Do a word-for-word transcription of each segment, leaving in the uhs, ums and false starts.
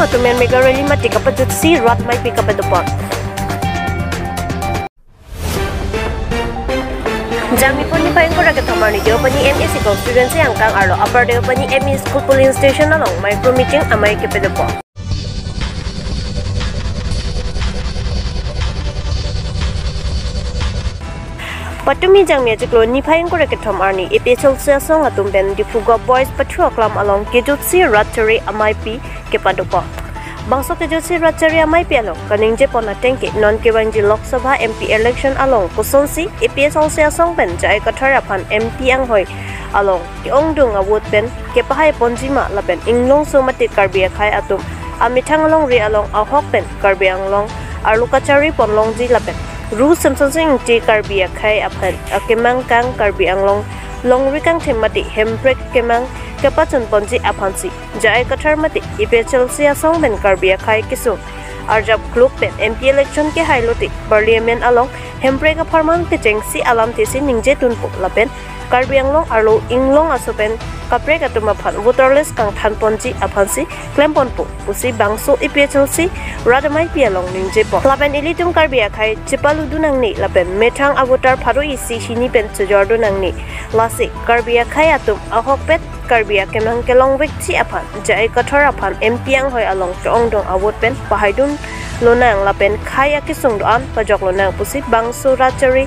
atum pen mega rally mate kapajutsi rat ameipi kapadopon. Jangmi pon niphai ingkoi ra kethom arni Deopani M A C constituency angkang arlo Upper Deopani M E School polling station along micro meeting amei kepadopon. Patumi Jangmi achiklo niphai ingkoi ra kethom arni A P H L C asong atum pen Diphu Govt Boys pathu aklam along kejutsi rat chari ameipi kepadopon. Bangso kejutsi rat chari ameipi along kaningjepon ateng ke non kevangji Lok Sabha M P election along kosonsi A P H L C asong pen J I Kathar aphan M P anghoi along ke-ongdung avote pen kepahai ponji ma lapen inglongso mate Karbi akhei atum amethang alongri along ahok pen Karbi Anglong arlo kachari ponlongji lapen Ru Semsonsing Ingti Karbi akhei aphan akemang kang Karbi Anglong longri kangthim mate hemprek kemang kepachun ponji aphansi J I Kathar mate A P H L C asong pen Karbi akhei kesung arjap kluk pen M P election kehai lote Parliament along hemprek apharman kechengsi alamthe si ningje dunpo lapen Karbi Anglong arlo inglong aso pen kaprek atum aphan voter list kangthan ponji aphansi klem ponpo pusi bangso A P H L C rat ameipi along ningjepon. Lapen ilitum Karbi akhei chepaludun nangne lapen methang avoter pharo isi hini pen chojordun nangne. Lasi Karbi akhei atum ahok pen Karbi akemang kelongvekji aphan J I Kathar aphan M P anghoi along ke-ongdung avote pen pahaidun lonang lapen khei akesung do-an pajok lonang pusi bangso rat chari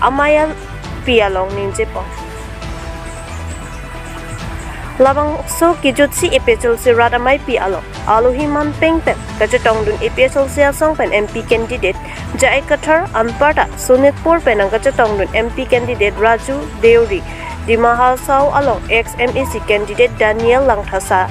ameipi along ningjepon. Labangso kejutsi A P H L C rat ameipi along alohi manpeng pen kachetongdun A P H L C asong pen M P candidate J I Kathar anparta Sonitpur pen nangkachetongdun M P candidate Raju Deuri, Dima Hasao along ex M A C candidate Daniel Langthasa,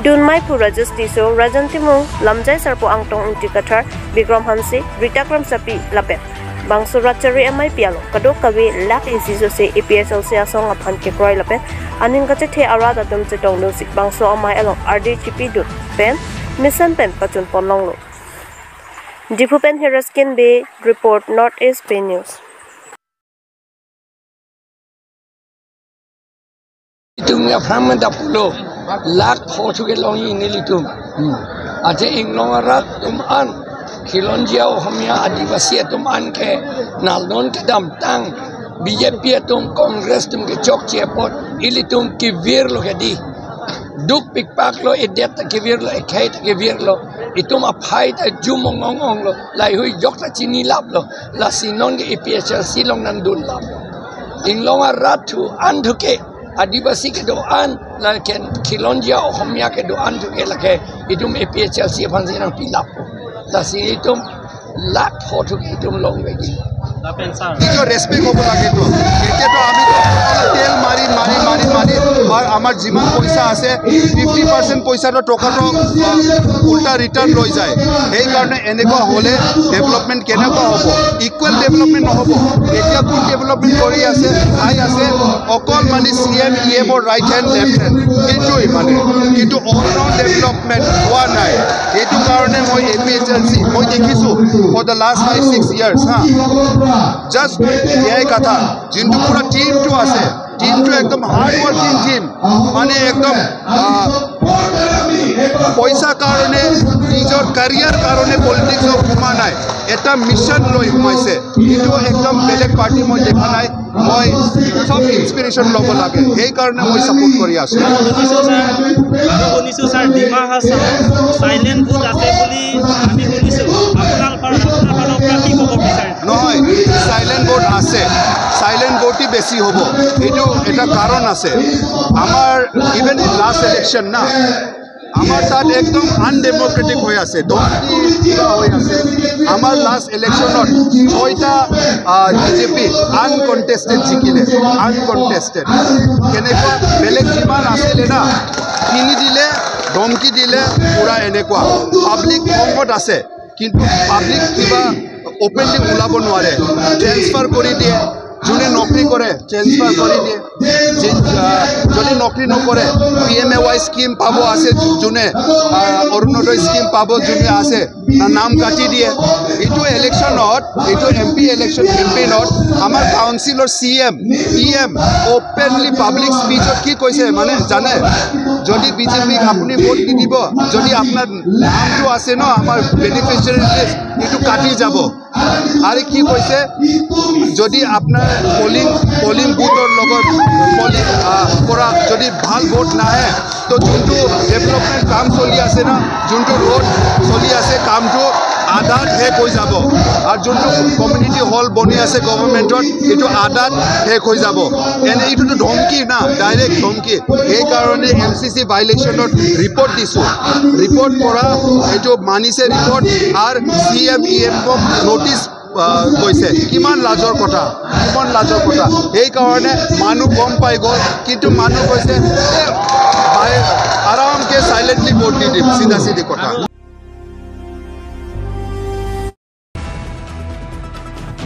Dunmai pu Rajesh Tisso, Rajan Timung, Lamjai Sarpo Angtong Ingti Kathar, Bikram Hanse, Rita Kramsapi lapen bangso rat chari ameipi along kadokave lakh isi sose A P H L C asong aphan kekroi lapen aning kachethe arat atum chetongdunsi bangso amei along ardi chipidun pen mesen pen pachun ponlonglo. Diphu pen Hiraskin Bey report, North East Pei News. Itum ya pram menda pulo, lakh pho thu ke longji nelitum. Hmm. Athe inglong arat atum an, Khilonjia Ohomia Adivasi atum an ke nalnon kedamtang B J P atum Congress atum kechokche apot ilitum kevirlo kedi. Duk pikpaklo, edet ta kevirlo, ekhei ta kevirlo. Itum aphai ta jum ong ong onglo, laheihui jok ta chinilaplo. Lasi non ke A P H L C along nangdunlaplo. Inglong arat thu an thu ke, Adivasi kedo-an, lake Khilonjia Ohomia kedo-an thu ke lake itum A P H L C aphansi nangpilappo. Lasi itum lakh pho thu ke itum longvekji. Lapen sir, কি যে ৰেচপেক্ট হ'ব লাগে তো। এতিয়াতো আমি তো তেল মাৰি মাৰি মাৰি মাৰি, আৰু আমাৰ যিমান পইচা আছে, ফিফটি পাৰ্চেণ্ট পইচাটো, টকাটো, আহ, উল্টা ৰিটাৰ্ণ লৈ যায়। সেইকাৰণে এনেকুৱা হ'লে ডেভেলপমেণ্ট কেনেকুৱা হ'ব? ইকুৱেল ডেভেলপমেণ্ট নহ'ব। এতিয়া কোন ডেভেলপমেণ্ট কৰি আছে, খাই আছে, অকল মানে চি এম, ই এমৰ ৰাইট হেণ্ড, লেফ্ট হেণ্ড, সেইটোৱেই মানে। কিন্তু অল ৰাউণ্ড ডেভেলপমেণ্ট হোৱা নাই। সেইটো কাৰণে মই এ পি এইচ এল চি, মই দেখিছোঁ for the last five six years, হা, জাষ্ট এ আই কাথাৰ যোনটো পুৰা টিমটো আছে, টিমটো একদম হাৰ্ড ৱৰ্কিং টিম, মানে একদম, আহ, পইচা কাৰণে, নিজৰ কেৰিয়াৰ কাৰণে পলিটিক্সত সোমোৱা নাই, এটা মিছন লৈ সোমাইছে। এইটো একদম বেলেগ পাৰ্টি মই দেখা নাই। মই চব ইনস্পিৰেশ্যন ল'ব লাগে, সেইকাৰণে মই ছাপোৰ্ট কৰি আছোঁ। শুনিছোঁ ছাৰ, শুনিছোঁ ছাৰ, ডিমা হাছাও চাইলেণ্ট ভোট আছে বুলি আমি শুনিছোঁ। আপোনাৰ ফালৰ, আপোনাৰ ফালৰ পৰা কি ক'ব বিচাৰে? নহয়, চাইলেণ্ট ভোট আছে, চাইলেণ্ট ভোটই বেছি হ'ব। এইটো এটা কাৰণ আছে। আমাৰ ইভেন লাষ্ট ইলেকশ্যন না, আমাৰ তাত একদম আনডেমক্ৰেটিক হৈ আছে, ধমকি কিবা হৈ আছে। আমাৰ লাষ্ট ইলেকশ্যনত ছয়টা, আহ, বি জে পি আনকণ্টেষ্টেড জিকিলে, আনকণ্টেষ্টেড। কেনেকুৱা বেলেগ যিমান আছিলে না, কিনি দিলে, ধমকি দিলে, পূৰা এনেকুৱা। পাব্লিক খঙত আছে, কিন্তু পাব্লিক কিবা অপেনলি ওলাব নোৱাৰে, ট্ৰেন্সফাৰ কৰি দিয়ে, যোনে নকৰি কৰে ট্ৰেন্সফাৰ কৰি দিয়ে। যে, আহ, যদি নকৰি নকৰে, P M A Y scheme পাব আছে, যোনে, আহ, অৰুণোদয় স্কিম পাব যোনে আছে, তাৰ নাম কাটি দিয়ে। এইটো ইলেকশ্যনত, এইটো এম পি ইলেকশ্যন কেম্পেইনত আমাৰ কাউন্সিলৰ C M, E M openly public স্পিচত কি কৈছে মানে জানে? যদি বিজেপিক আপুনি ভোট নিদিব, যদি আপোনাৰ নামটো আছে ন, আমাৰ বেনিফিচিয়াৰী লিষ্ট, এইটো কাটি যাব। আৰু কি কৈছে, যদি আপোনাৰ পলিং, পলিং বুথৰ লগত পলিং, আহ, পৰা যদি ভাল ভোট নাহে, তো যোনটো ডেভেলপমেণ্ট কাম চলি আছে ন, যোনটো ৰোড চলি আছে, কামটো আধাত শেষ হৈ যাব। আৰু যোনটো কমিউনিটি হল বনি আছে গভৰ্ণমেণ্টত, এইটো আধাত শেষ হৈ যাব। এনে এইটোতো ধমকি না, ডাইৰেক্ট ধমকি। সেইকাৰণে এম চি চি ভাইলেশ্যনত ৰিপৰ্ট দিছো। ৰিপৰ্ট কৰা এইটো মানিছে ৰিপৰ্ট, আৰু চি এম ই এমক নটিচ, আহ, কৈছে। কিমান লাজৰ কথা, কিমান লাজৰ কথা। সেইকাৰণে মানুহ গম পাই গ'ল, কিন্তু মানুহ কৈছে, "এ, ভাই, আৰামকে চাইলেণ্টলি ভোট দি দিম, চিধা চিধি কথা।"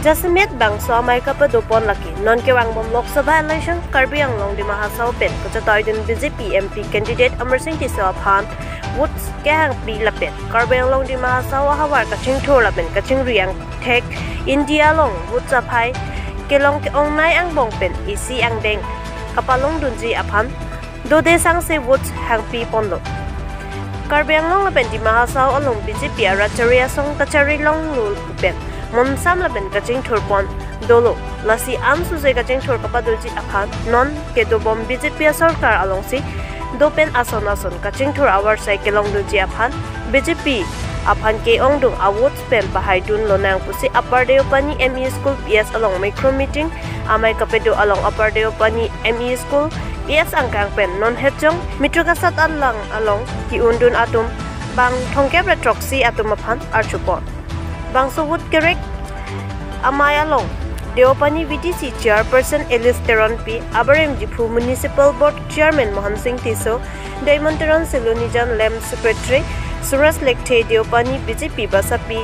Jasemet bangso amei kapado pon lake, non kevangbom Lok Sabha election, Karbi Anglong Dima Hasao pen kachetoidun B J P M P candidate Amarsing Tisso aphan votes kehangpi lapen Karbi Anglong Dima Hasao ahavar kachingthur lapen kachingri angthek India along votes aphai kelong ke-ongnei angbong pen isi angdeng kapalongdunji aphan dode sangse votes hangpi ponlo. Karbi Anglong lapen Dima Hasao along B J P arat chari asong kachari longlo pen monsam lapen kachingthur pon dolo. Lasi an suse kachingthur kapadoji aphan non kedobom B J P asorkar alongsi dopen ason ason kachingthur avarsai kelongdunji aphan B J P aphan ke-ongdung a-votes pen pahaidun lonang pusi Upper Deopani M E School P S along micro meeting amei kapado along Upper Deopani M E School P S angkang pen non hetjong metro kasat alang along ki-undun atum bang thomkep ra throksi atum aphan archupon. Bangso vote kerek amei along Deopani V D C Chairperson Alice Teronpi, abarim Diphu Municipal Board Chairman Mohan Singh Tisso, Diamond Teron Silonijan, Lem Secretary Suresh Lekthe, Deopani B J P Basapi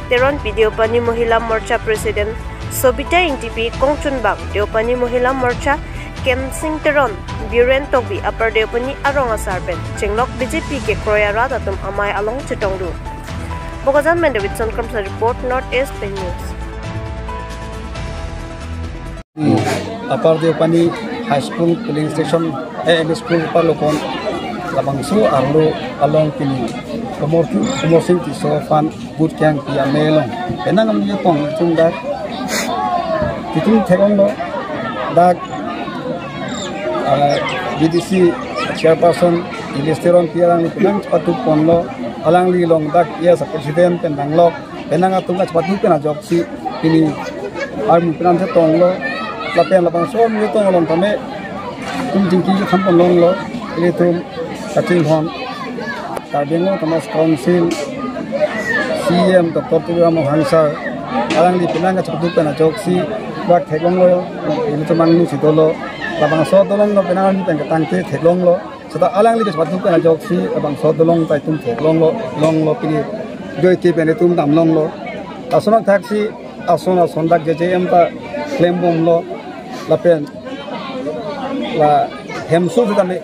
Teronpi, Deopani Mohila Morcha President Sobita Ingtipi, Kongchunbang Deopani Mohila Morcha Kensing Teron, Biren Tokbi, Upper Deopani arong asar pen chenglok B J P kekroi arat atum amei along chetongdun. Bokajan pen Davidson Kramsa report, North East Pei News. Upper Deopani High School polling station, eh, M E School palopon labangso arlo along pini Komor, Komor Singh Tisso aphan vote kehangpi amei along penang amni pong chungda titum theklonglo, dak, ah, V D C Chairperson Alice Teronpi alangli penang patu ponlo, alangli along dak, yes, President pen nanglok, penang atum kachepatu pen ajoksi pini armu penang chetonglo, lapen labangso armu chetong along tame itum chingki ketham ponlonglo, ilitum kachinghon Karbi Anglong Autonomous Council C E M Doctor Tuliram Ronghang sir, alangli penang kachepatu pen ajoksi dak theklonglo, ilitum angnu si dolo, labangso dolonglo penang armu pen ketangte theklonglo. Seta alangli kachepatu pen ajoksi labangso dolong ta itum theklonglo, longlo pini joike pen itum damlonglo. Lason athaksi ason ason dak J J M ta klembomlo, lapen la hemso seta me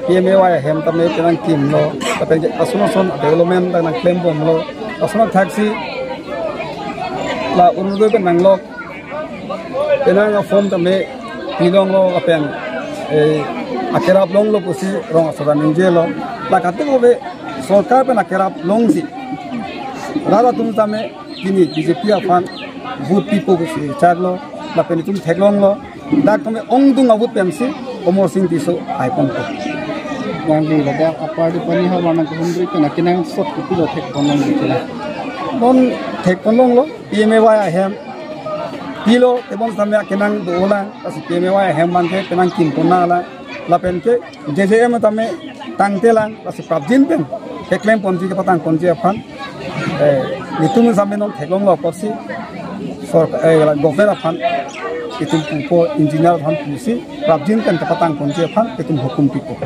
P M A Y ahem tame penang kimlo, lapen ason ason development ta nangklembomlo. Lason athaksi la Orunodoi pen nanglok, penang a-form tame pilonglo lapen, eh, akerap longlo pusi rong asar ta ningjelo. La katuve sorkar pen akerap longsi rat atum tame pini B J P aphan vote pipo pusi charlo, lapen itum theklonglo, dak tame ongdung a-vote pensi Komor Singh Tisso haiponpo. Bang di ladak Upper Deopani havar nangkehumri pen akenangsot kopilo thekponlong di chila. Non thekponlonglo, P M A Y ahem pilo, tebon tame akenang dolang, lasi P M A Y ahem abangke penang kimpon nanglang, lapen ke J J M tame tangtelang, lasi prapjin pen keklem ponji kepatang ponji aphan, eh, itum tame non theklonglo apotsi sorkar, eh, government aphan itum pupo, engineer aphan pusi prapjin pen kepatang ponji aphan itum hukum pipo.